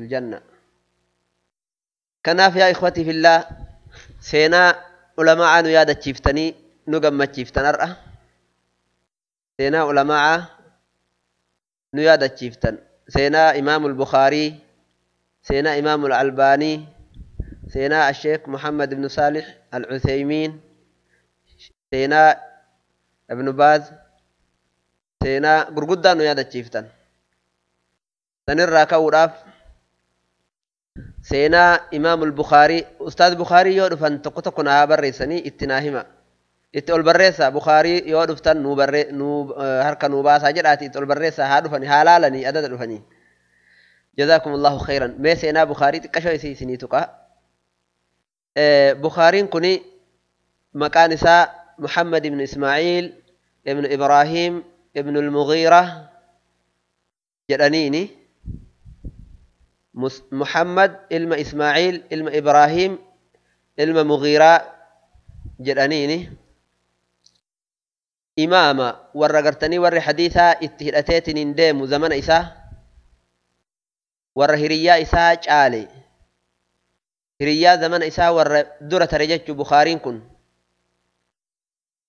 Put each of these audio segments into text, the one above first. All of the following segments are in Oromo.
الجنة. Kanaaf yaa ikhwatii fillaa, seenaa ulamaa nu yaadachiiftanii nu gammachiiftan. Har'a seenaa ulamaa nu yaadachiiftan, seenaa Imaamul Bukaarii, seenaa Imaamul Albaanii, seenaa Asheek Muhammad ibnu Saalix Al Uthaymiin, seenaa Ibnu Baaz, seenaa gurguddaa nu yaadachiiftan. Sanirraa ka'uudhaaf seenaa Imaamul Bukaarii, Ustaaz Bukaarii yoo dhufan tokko tokko naa barreessanii itti naa hima, itti ol barreessa. Bukaarii yoo dhuftan nuu barree nuu harka nuu baasaa jedhaati itti ol barreessa. Haa dhufani, haa laalanii adada dhufanii. جزاكم الله خيرا. Mee seenaa Bukaarii xiqqashoo isii isinii tuqa. Bukaariin kuni maqaan isaa Muhammad ibn Ismaaciil ibn Ibraahim ibn al-Mughiira jedhaniini. Muhammad ilma Ismaaciil ilma Ibraahim ilma Mughiiraa jedhaniini. Imaama warra gartanii warri hadiisaa itti hidhateetiin deemu, zamana isaa warra hiriyyaa isaa caale, hiriyyaa zamana isaa warra dura tare jechuu. Bukaariin kun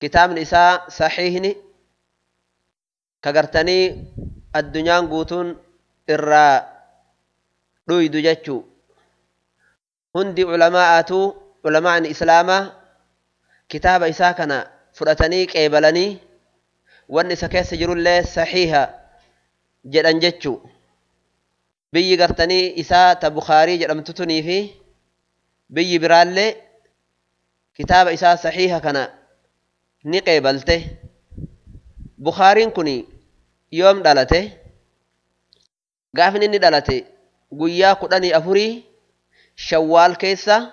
kitaabni isaa saxiihni ka gartanii addunyaan guutuun irraa dhuydu jechuu. Hundi ulamaa'aatu, ulamaan islaamaa kitaaba isaa kana fudhatanii qeebalanii, wanni isa keessa jirullee saxiiha jedhan jechuu. Biyyi gartanii isaa ta Bukaarii jedhamtu tunii fi biyyi biraallee kitaaba isaa saxiiha kana ni qeebalte. Bukaariin kun yoom dhalate? Gaafni inni dhalate guyyaa 14 Shawwaal keessa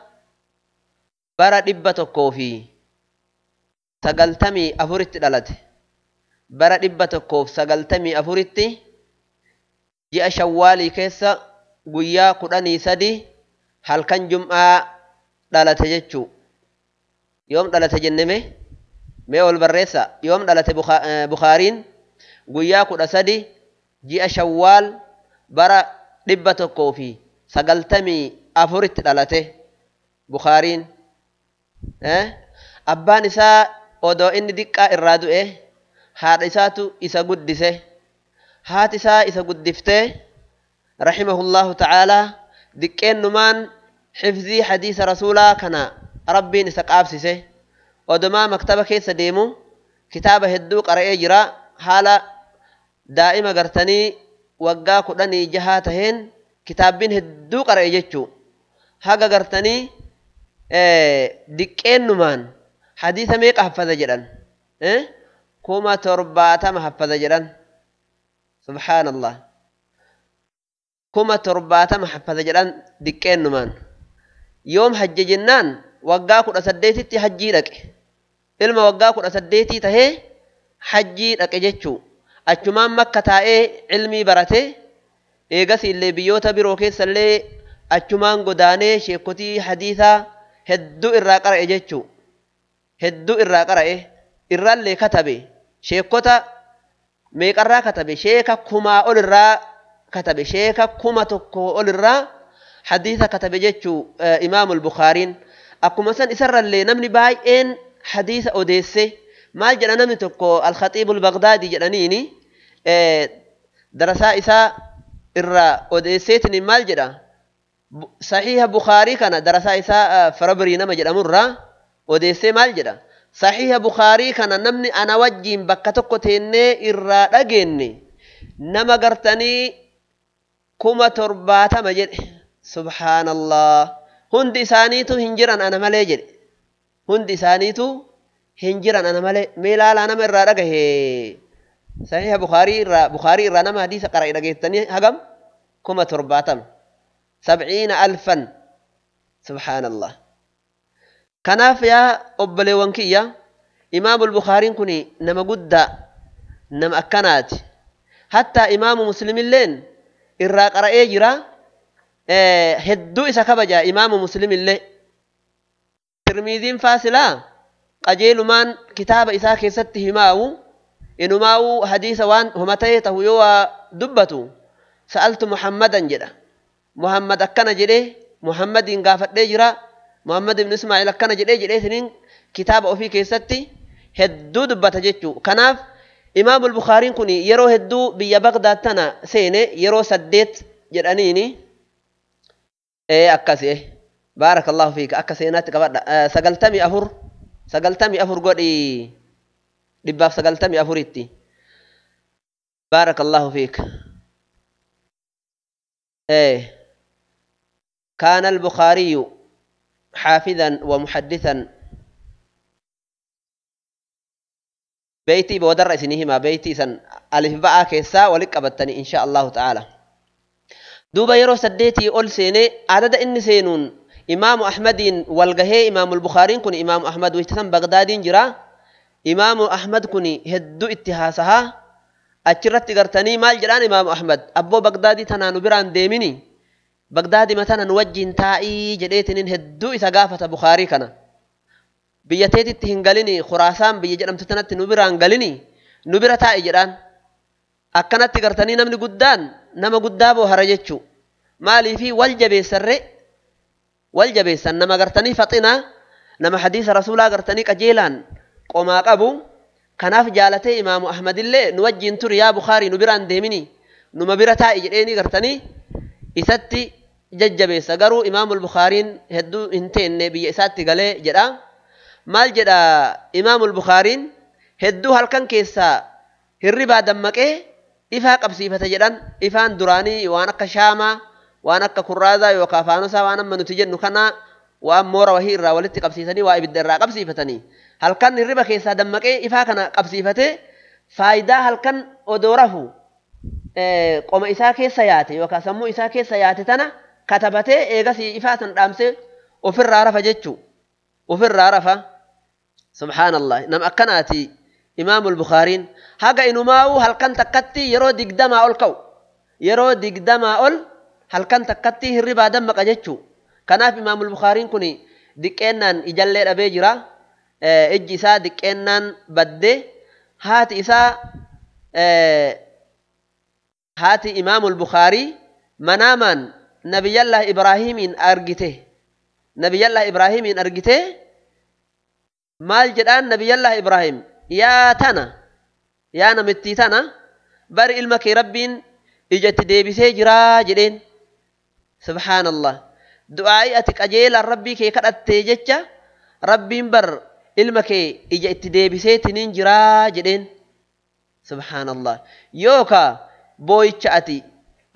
bara 194tti dhalate. Bara 194tti ji'a Shawwaalii keessa guyyaa 13 halkan Jum'aa dhalate jechuu. Yoom dhalate jenneme? Mee ol barreessa, yoom dhalate Bukaariin? Guyyaa 13 ji'a Shawwaal bara 194tti dhalate Bukaariin. Abbaan isaa odoo inni diqqaa irraa du'e, haadha isaatu isa guddise. Haati isaa isa guddiftee, rahimahullahu ta'aalaa, diqqeennumaan xifzii hadiisa rasuulaa kana Rabbiin isa qaabsise. Odomaa maktaba keessa deemu kitaaba hedduu qara'ee jira. Haala daa'ima gartanii waggaa 16 taheen kitaabbiin hedduu qara'e jechuu. Haga gartanii diqqeennumaan hadiisa meeqa haffaza jedhan? 70,000 haffaza jedhan. Subhaanallah, 70,000 haffaza jedhan diqqeennumaan. Yoom hajje jennaan, waggaa 18tti hajjii dhaqe. Ilma waggaa 18 tahee hajjii dhaqe jechuu. Achumaan Makka taa'ee ilmii barate. Eegas illee biyyoota biroo keessa illee achumaan godaanee sheekotii hadiisaa hedduu irraa qara'e jechuu. Hedduu irraa qara'e, irraallee katabe. Sheekota meeqarraa katabe? Sheeka 1000 ol irraa katabe. Sheeka 1000 ol irraa hadiisa katabe jechuu Imaamul Bukaariin. Akkuma san isarrallee namni baay'een hadiisa odeesse. Maal jedha namni tokko, Alkhaxiibul Bagdaadi jedhaniini, darasaa isaa irraa odeesseetiin maal jedha? Saxiiha Bukaarii kana darasaa isaa Farabrii nama jedhamurraa odeessee maal jedha? Saxiiha Bukaarii kana namni ana wajjiin bakka tokko teennee irraa dhageenne nama gartanii 70,000 jedhe. Subhaanallah, hundi isaaniitu hin jiran ana malee jedhe. Hundi isaaniitu hin jiran ana malee. Mee ilaalaa, nama irraa dhagahe saxiiha Bukaarii irraa, Bukaarii irraa nama hadiisa qara'e dhageettanii hagam? 70,000, 70,000. Subhaanallah. Kanaaf yaa obboleewwan kiyya, Imaamul Bukaariin kun nama guddaa, nama akkanaati. Hattaa Imaamu Muslimilleen irraa qara'ee jira. Hedduu isa kabaja Imaamu Muslimillee. Tirmiiziin faasilaa qajeelumaan kitaaba isaa keessatti himaawu, inumaa'u hadiisa waan homa ta'e tahu yoo waa dubbatu, "Sa'altu Muhammadan" jedha. Muhammad akkana jedhee Muhammadiin gaafadhee jira Muhammad ibn Ismaa'il akkana jedhee jedheetiniin kitaaba ofii keessatti hedduu dubbata jechuu. Kanaaf Imaamul Bukhaariin kun yeroo hedduu biyya Bagdaad tana seene yeroo 8 jedhaniini akkasi baarakallahu fiika akka seenaatti qabadha. 94 94 godhi 194tti baarakallahu fiika. كان البخاري حافظا ومحدثا بيتي بودر اسنهما بيتي سن ألف باء كيسا ولك أبتني إن شاء الله تعالى. دوبا يرو سديتي أول سيني عدد إن سينون إمام أحمد والقهي إمام البخاري كن إمام أحمد ويتسم بغداد جرا إمام أحمد كني هدو اتهاسها أجرت قرتني مال جران إمام أحمد أبو بغدادي تنانو بران ديميني بغدادي مثلا نوجين تائي جديتنين هدو إساقافة بخاري كنا بيتيتي هنغاليني خراسان بيجرم تتنت نبران غاليني نبرة تائي جران أكنت قرتني نمني قدان نما قدابو هرجتشو مالي في والجبي سر والجبي سن نما قرتني فطنا نما حديث رسولا قرتني قجيلان قوما قبو كناف جالتي إمام أحمد اللي نوجين تر يا بخاري نبران ديميني نما برتا إجريني قرتني إساتي ججبيسا قرو إمام البخارين هدو انتين بي إساتي قالي جدا مال جدا إمام البخارين هدو هالكن كيسا هربا دمك إيه إفا قبسيفة جدان إفان دراني وانك شاما وانك كرازا وكافانوسا وانا من تجن كنا وان مورا وهي الرا ولتي قبسيسني وابد الرا قبسيفتني هل كان الربا كيسا دمك إيه إفا كان قبسيفته فايدة هل كان أدوره قوم إسا كيسا ياتي وكاسمو إسا كيسا ياتي تنا كتبته إيغسي إفا سندامسي وفر عرفة جتشو وفر عرفة. سبحان الله نم أكناتي إمام البخارين هاجا إنماو هل كان تكتي يرو دقدما أول كو يرو دقدما أول هل كان تكتي الربا دمك أجتشو. كناف إمام البخارين كوني دكينان إجلة أبيجرا إجسا دكينان بدي هات إسا هات إمام البخاري مناما نبي الله إبراهيم أرجته نبي الله إبراهيم أرجته مال جدان نبي الله إبراهيم يا تنا يا نمتي تنا بر علمك ربين إجت ديبسي جرا جدين. سبحان الله دعائي أتك أجيل ربي كي كرأت جتة ربين بر علمك إجت ديبسي تنين جرا جدين. سبحان الله يوكا بويتشاتي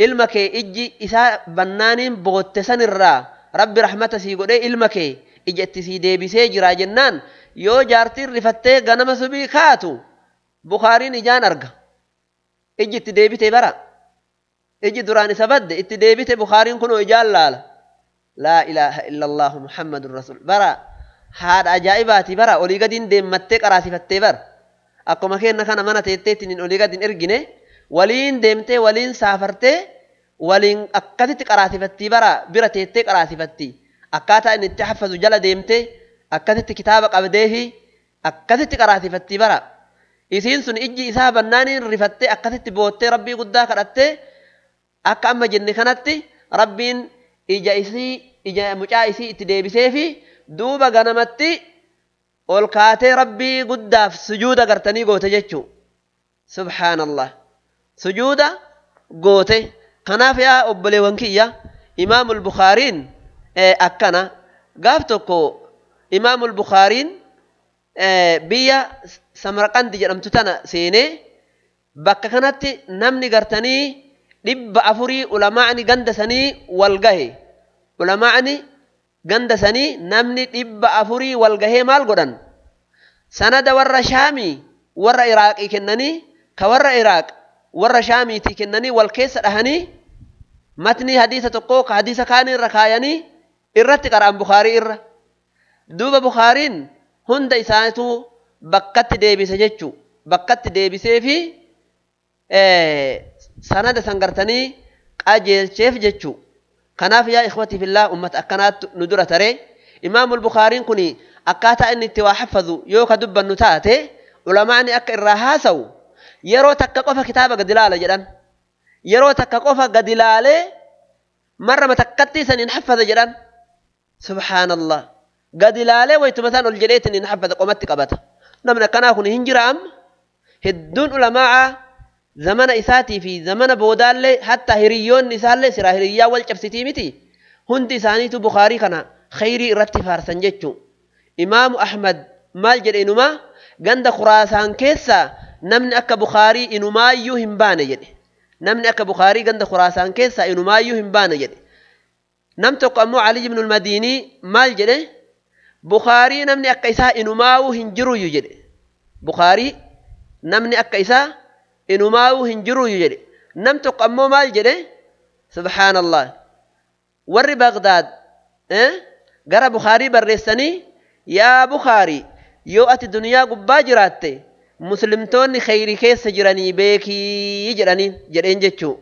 علمك إجي إسا بنانين بغتسن الرا ربي رحمة سيقول علمك إجت سي ديبسي جرا جنان يو جارتي رفتة غنم سبي خاتو بخاري نجان أرجع إجي تديبته برا إجي دراني سبد إتديبته بخاري كنو إجال لا لا إله إلا الله محمد الرسول برا هاد عجائباتي برا أولي قدين ديمتك راسي فتبر أكو مكين كان منا تيتين أولي قدين إرجنه ولين ديمته ولين سافرته ولين أكدت قراسي فتي برا برا تيتك راسي فتي أكاتا إن تحفظ جل ديمته أكدت كتابك أبديه أكدت قراسي فتي برا إسين سن إجي إسا بناني رفتي أكدت بوتي ربي قدا كرتي أكا أما جن كانتي ربين إجا إسي إجا مجا إسي إتديبسي في دوبا غنمتي والكاتي ربي قدا في سجودة قرتني قوتي جتشو. سبحان الله سجودة قوتي خناف يا أبلي وانكية إمام البخارين أكنا قافتكو إمام البخارين بيا سمرقند جرمت تنا سيني بكا كانت نمني قرتني دب أفري علماءني قندسني والقهي علماءني قندسني نمني دب أفري والقهي مال قدن سند ور شامي ور عراقي كنني كور عراق ور شامي تي كنني والكيس أهني متني حديثة تقوك حديثة كان ركايني إرتي قرآن بخاري إر دوب بخارين هند إسانتو بكت ديبي سجتشو بكت ديبي سيفي سند سنغرتني قاجل شيف جتشو. كناف يا إخوتي في الله أمة أكنات ندرة تري إمام البخاري كني أكاتا إن تواحفظوا يوكا دب النتاتي علماءني أك الرهاسو يرو تكقف كتابة قدلالة جدا يرو تكقف قدلالة Marra matakkatti saniin haffaza jedhan. Subhaanallah. Gadi laalee waytuma isaan ol jedheetiin hin haffaza qomatti qabata. Namni akkanaa kun hin jira amma. Hedduun ulamaa'a zamana isaatii fi zamana boodaallee hatta hiriyyoonni isaallee siraa hiriyyaa wal cabsitii miti. Hundi isaaniitu Bukaarii kana khayrii irratti faarsan jechuu. Imaamu Ahmad maal jedhe inumaa ganda Khuraasaan keessaa namni akka Bukaarii inumaayyuu hin baane jedhe. Namni akka Bukaarii ganda Khuraasaan keessaa inumaayyuu hin baane jedhe. Nam tokko ammoo Ali ibn al-Madiinii maal jedhe? Bukaarii namni akka isaa inumaawuu hin jiruyyuu jedhe. Bukaarii namni akka isaa inumaawuu hin jiruyyuu jedhe. Nam tokko ammoo maal jedhe? Subhaanallah. Warri Bagdaad gara Bukaarii barreessanii yaa Bukaarii yoo ati duniyaa gubbaa jiraatte muslimtoonni khayrii keessa jiranii beekii jedhaniin jedheen jechuu.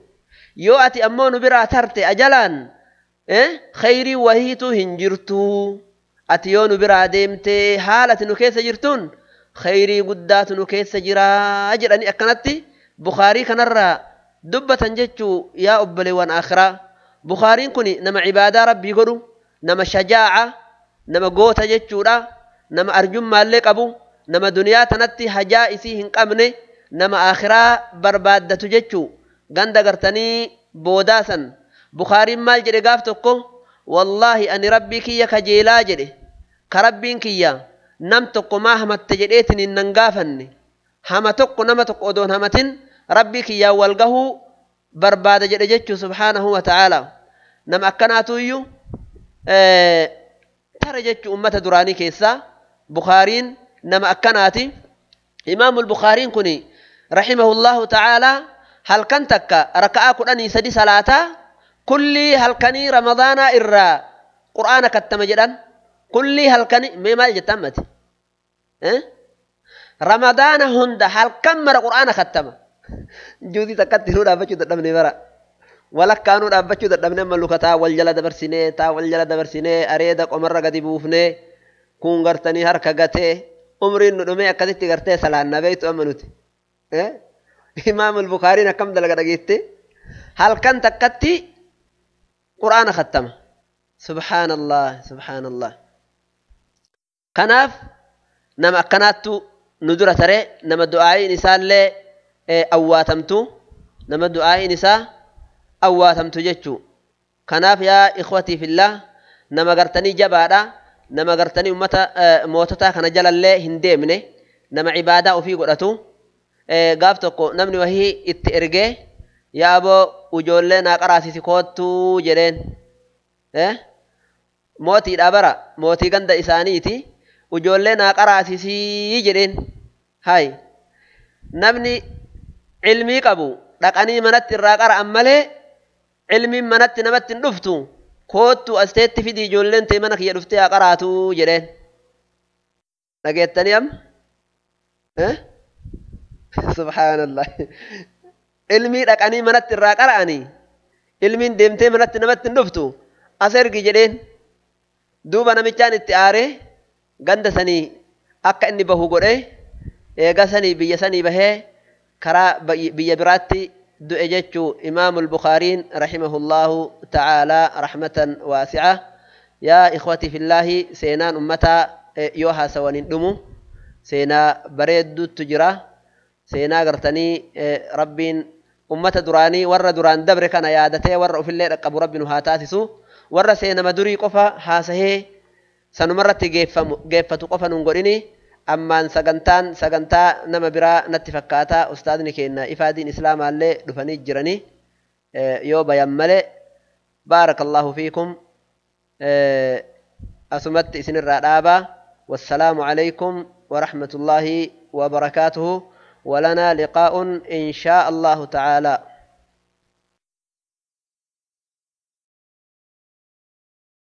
Yoo ati ammoo nu biraa tarte ajalaan khayrii wahiitu hin jirtuu. Ati yoo nu biraa deemtee haala ati nu keessa jirtuun khayrii guddaatu nu keessa jiraa jedhanii akkanatti Bukaarii kanarraa dubbatan jechuu yaa obboleewwan akhiraa. Bukaariin kun nama cibaadaa rabbii godhu, nama shajaa'a, nama goota jechuudha, nama arjummaallee qabu, nama duniyaa tanatti hajaa isii hin qabne, nama akhiraa barbaaddatu jechuu. Ganda gartanii boodaasan. Bukaariin maal jedhe gaaf tokko? Wallaahi ani rabbii kiyya kajeelaa jedhe. Ka rabbiin kiyya nam tokko maa hamatte jedheetiin hin nan gaafanne. Hama tokko nama tokko odoon hamatin rabbii kiyyaan wal gahuu barbaada jedhe jechuu subhaanahu wa ta'aala. Nama akkanaatu iyyuu tara jechuu ummata duraanii keessaa Bukaariin nama akkanaati. Imaamul Bukaariin kun rahimahullahu ta'aala halkan takka raka'aa 13 salaataa kulli halkanii ramadaanaa irraa qur'aana kattama jedhan. Kulli halkanii mee maal jettan mati? Ramadaana hunda halkan mara qur'aana kattama. Juutii takkatti nuu dhaabbachuu dadhabne bara. Walakkaa nuu dhaabbachuu dadhabne amma luka taa wal jala dabarsinee taa wal jala dabarsinee areeda qomarra gadi buufnee kun gartanii harka gatee umriin nu dhumee akkasitti gartee salaanna beektu amma nuti. Imaamul Bukaariin akkam dalaga dhageette? Halkan takkatti qur'aana kattama. Subhaanallah, subhaanallah. Kanaaf nama akkanaattu nu dura taree nama du'aa'iin isaallee awwaatamtu, nama du'aa'iin isaa awwaatamtu jechuu. Kanaaf yaa ikhwatii fillah nama gartanii jabaadha, nama gartanii ummata moototaa kana jalallee hin deemne, nama cibaadaa ofii godhatu. Gaaf tokko namni wahii itti ergee yaa aboo ijoollee naa qaraasisi koottuu jedheen. Mootiidha bara, mootii ganda isaaniiti. Ijoollee naa qaraasisii jedheen. Hay namni ilmii qabu dhaqanii manatti irraa qara'an malee ilmiin manatti namatti hin dhuftu. Koottu as teetti fidi ijoolleen tee mana kiyya dhuftee haa qaraatu jedheen. Dhageettanii amma? Subhaanallah. Ilmii dhaqanii manatti irraa qara'anii ilmiin deemtee manatti namatti hin dhuftu as ergi jedheen. Duuba namichaan itti aaree ganda sanii akka inni bahu godhee eega sanii biyya sanii bahee karaa biyya biraatti du'e jechuu Imaamul Bukaariin rahimahullahu ta'aalaa rahmatan waasi'a. Yaa ikhwatii fillaahi seenaan ummataa yoo haasawan hin dhumu seenaa bareedduutu jira. Seenaa gartanii rabbiin ummata duraanii warra duraan dabre kana yaadatee warra ofillee dhaqqabu rabbi nu haa taasisu. Warra seenama durii qofa haasahee sanumarratti geeffatu qofa nun godhini. Ammaan sagantaan sagantaa nama biraa natti fakkaata. Ustaadni keenya ifaadiin islaamaallee dhufanii jiranii yoo bayan malee. Baarakallahu fiikum. Asumatti isinirraa dhaabaa. Wassalaamu alaykum warahmatullaahi wabarakaatuhu. ولنا لقاء إن شاء الله تعالى.